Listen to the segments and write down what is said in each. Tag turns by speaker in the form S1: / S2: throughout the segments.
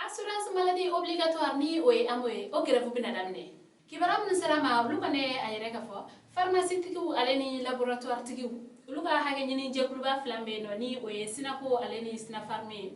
S1: Assurance maladie obligatoire, ni o ye AMO ye, o grève bɛna daminɛ. Kibaruya minnu sera ma, olu kɔni ye a yɛrɛ ka fɔ pharmacie tigiw ale ni laboratoire tigiw, olu ka hakɛ ɲini jɛkuluba fila bɛ yen nɔ, ni o ye SYNACO ale ni SYNAPHARM ye.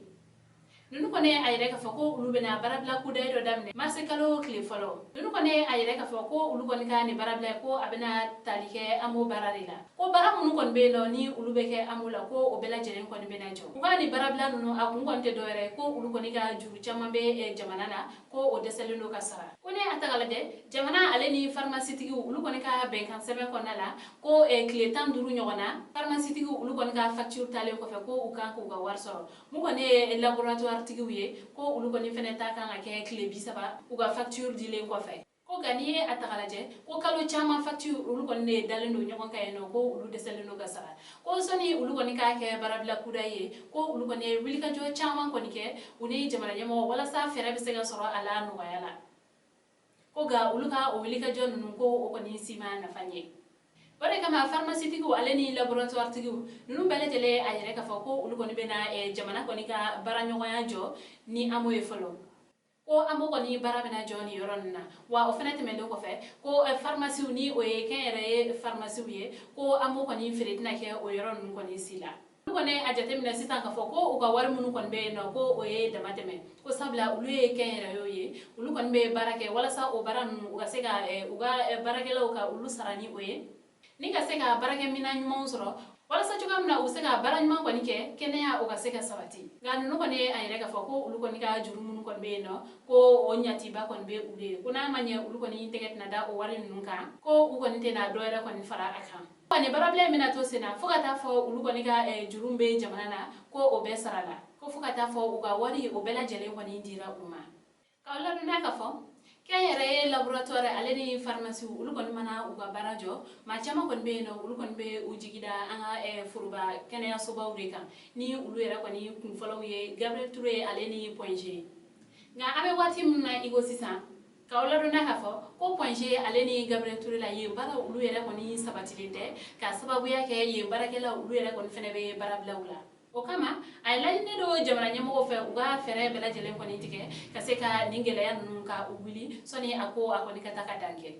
S1: Ninnu kɔni a yɛrɛ k'a fɔ ko olu bɛna baarabila kudayi dɔ daminɛ marisi kalo tile fɔlɔ. Ninnu kɔni a yɛrɛ k'a fɔ ko olu kɔni ka nin baarabila ko a bɛna tali kɛ AMO baara de la, ko baara minnu kɔni bɛ yen nɔ, ni olu bɛ kɛ AMO la, ko o bɛɛ lajɛlen kɔni bɛna jɔ. U ka nin baarabila ninnu, a kun kɔni tɛ dɔwɛrɛ, ko olu kɔni ka juru caman bɛ jamana na, ko o dɛsɛlen don ka sara. Ko ne a ta k'a lajɛ, jamana ale ni farimasitigiw, olu kɔni ka bɛnkan sɛbɛn kɔnɔna la, ko tile 15 ɲɔgɔn na, farimasitigiw olu kɔni ka facture talen kɔfɛ, ko u kan k'u ka wari sɔrɔ. Mun kɔni ye laboratoire tigiw ye, ko olu kɔni fɛnɛ ta kan ka kɛ tile 30 u ka facture dilen kɔfɛ. Ko nka n'i ye a ta k'a lajɛ, ko kalo caman facture olu kɔni de dalen don ɲɔgɔn kan yen nɔ, ko olu dɛsɛlen don ka sara. Ko sɔnni olu kɔni k'a kɛ baarabila kuda ye, ko olu kɔni ye wulikajɔ caman kɔni kɛ u ni jamana ɲɛmɔgɔ walasa fɛɛrɛ bɛ se ka sɔrɔ a la nɔgɔya la. Ko nka olu ka o wulikajɔ ninnu, ko o kɔni si ma nafa ɲɛ. O de kama farimasitigiw ale ni laboratoire tigiw ninnu bɛɛ lajɛlen a yɛrɛ k'a fɔ ko olu kɔni bɛna jamana kɔni ka baaraɲɔgɔnya jɔ ni AMO ye fɔlɔ, ko AMO kɔni baara bɛna jɔ nin yɔrɔ ninnu na. Wa o fana tɛmɛnen kɔfɛ, ko farimasiw, ni o ye kɛnyɛrɛye farimasiw ye, ko AMO kɔni feere tɛna kɛ o yɔrɔ ninnu kɔni si la. Olu kɔni a jateminɛ sisan k'a fɔ ko u ka wari minnu kɔni bɛ yen nɔ, ko o ye dama tɛmɛ, ko sabula olu ye kɛnyɛrɛyew ye, olu kɔni bɛ baara kɛ walasa o baara ninnu u ka se ka u ka baarakɛlaw ka olu sara ni o ye, ni ka se ka baarakɛminɛn ɲumanw sɔrɔ walasa cogoya min na u bɛ se ka baara ɲuman kɔni kɛ, kɛnɛya o ka se ka sabati. Nka ninnu kɔni ye a yɛrɛ k'a fɔ ko olu kɔni ka juru minnu kɔni bɛ yen nɔ, ko o ɲatiba kɔni bɛ olu ye, ko n'a ma ɲɛ olu kɔni tɛgɛ tɛna da o wari ninnu kan, ko u kɔni tɛna dɔ wɛrɛ kɔni fara a kan. Nin baarabila in bɛna to sen na fo ka taa fɔ olu kɔni ka juru bɛ jamana na, ko o bɛɛ sara la, ko fo ka taa fɔ u ka wari o bɛɛ lajɛlen kɔni dira u ma. K'aw ladɔnniya k'a fɔ kɛnyɛrɛye laboratoire ale ni farimasiw, olu kɔni mana u ka baara jɔ, maa caman kɔni bɛ yen nɔ, olu kɔni bɛ u jigi da an ka foroba kɛnɛyasobaw de kan, ni olu yɛrɛ kɔni kunfɔlɔw ye Gabriel Touré ale ni Point G. Nka an bɛ waati min na i ko sisan, k'aw ladɔnniya k'a fɔ ko Point G ale ni Gabriel Touré la, yen baara olu yɛrɛ kɔni sabatilen tɛ, k'a sababuya kɛ yen baarakɛlaw olu yɛrɛ kɔni fɛnɛ bɛ baarabilaw la. O kama a ye laɲini don jamana ɲɛmɔgɔw fɛ, u ka fɛɛrɛ bɛɛ lajɛlen kɔni tigɛ ka se ka nin gɛlɛya ninnu ka u wuli sɔnni a ko a kɔni ka taa ka dan kɛ.